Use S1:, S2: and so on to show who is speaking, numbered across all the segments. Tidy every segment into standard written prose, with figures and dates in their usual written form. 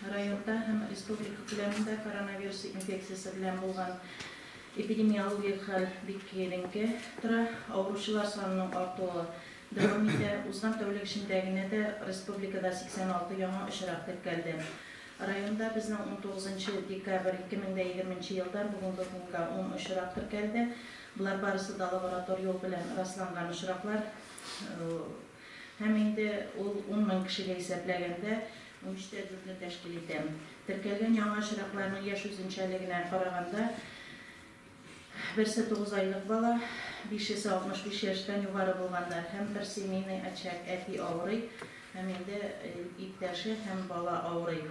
S1: Районда һәм республика күләмендә коронавирус инфекциясе белән булган эпидемиологик хәл бик киеренке тора. Авыручылар санының артуы дәвам итә. Узган тәүлек эчендә генә дә республикада 86 яңа очрак теркәлде. Районда безнең 19 декабрь 2020 елдан бүгенге көнгә 10 очрак теркәлде. Болар барысы да лаборатор юл белән расланган очраклар. Һәм инде ул 10 мең кешегә исәпләгәндә 13,4 не тәшкил итә. Теркәлгән яңа очракларның яшь үзенчәлегенә караганда, берсе 9 айлык бала, бишесе 65 яшьтән югары булганнар һәм бер семейный очаг, әти авырый һәм инде иптәше һәм бала авырый.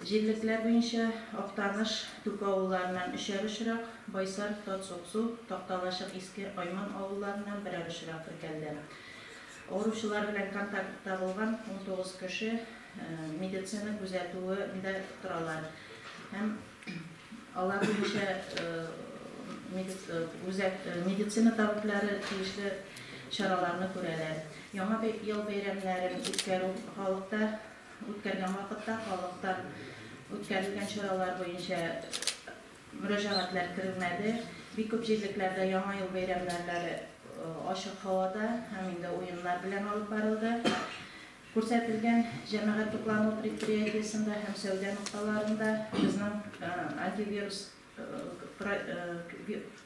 S1: Җирлекләр буенча Актаныш, Түке авылларыннан өчәр очрак, Байсар, Тат-Суксу, Такталачык, Иске Айман авылларыннан берәр очрак теркәлде. Авыручылар белән контактта булган 19 кеше медицина күзәтүендә торалар һәм алар буенча үзәк медицина табиблары тиешле чараларны күрәләр. Яңа ел бәйрәмнәрен үткәрү халыкта үткәргән вакытта халыктан үткәрелгән чаралар буенча мөрәҗәгатьләр кермәде. Бик күп җирлекләрдә Яңа ел бәйрәмнәрләре ачык һавада һәм инде уеннар белән алып барылды. Күрсәтелгән җәмәгать туклану предприятиесендә һәм сәүдә нокталарында безнең антивирус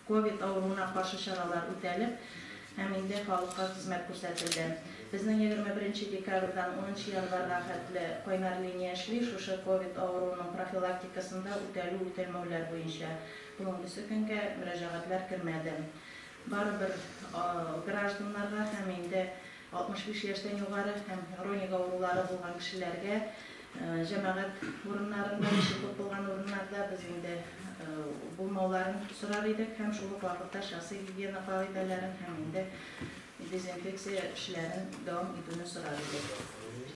S1: Ковид авыруына каршы чаралар үтәлеп һәм инде халыкка хезмәт күрсәтелде. Безнең 21 декабрьдән 10 январьга хәтле кайнар линия эшли, шушы ковид авыруының профилактикасында үтәлү-үтәлмәүләр буенча бүгенгесе көнгә мөрәҗәгатьләр кермәде. Барыбер гражданнарга һәм инде 65 яшьтән югары һәм хроник авырулары булган кешеләргә җәмәгать урыннарында, кеше күп булган урыннарда без инде булмауларын сорар идек һәм шул ук вакытта шәхси гигиена кагыйдәләрен һәм инде дезинфекция эшләрен дәвам итүне сорар идек.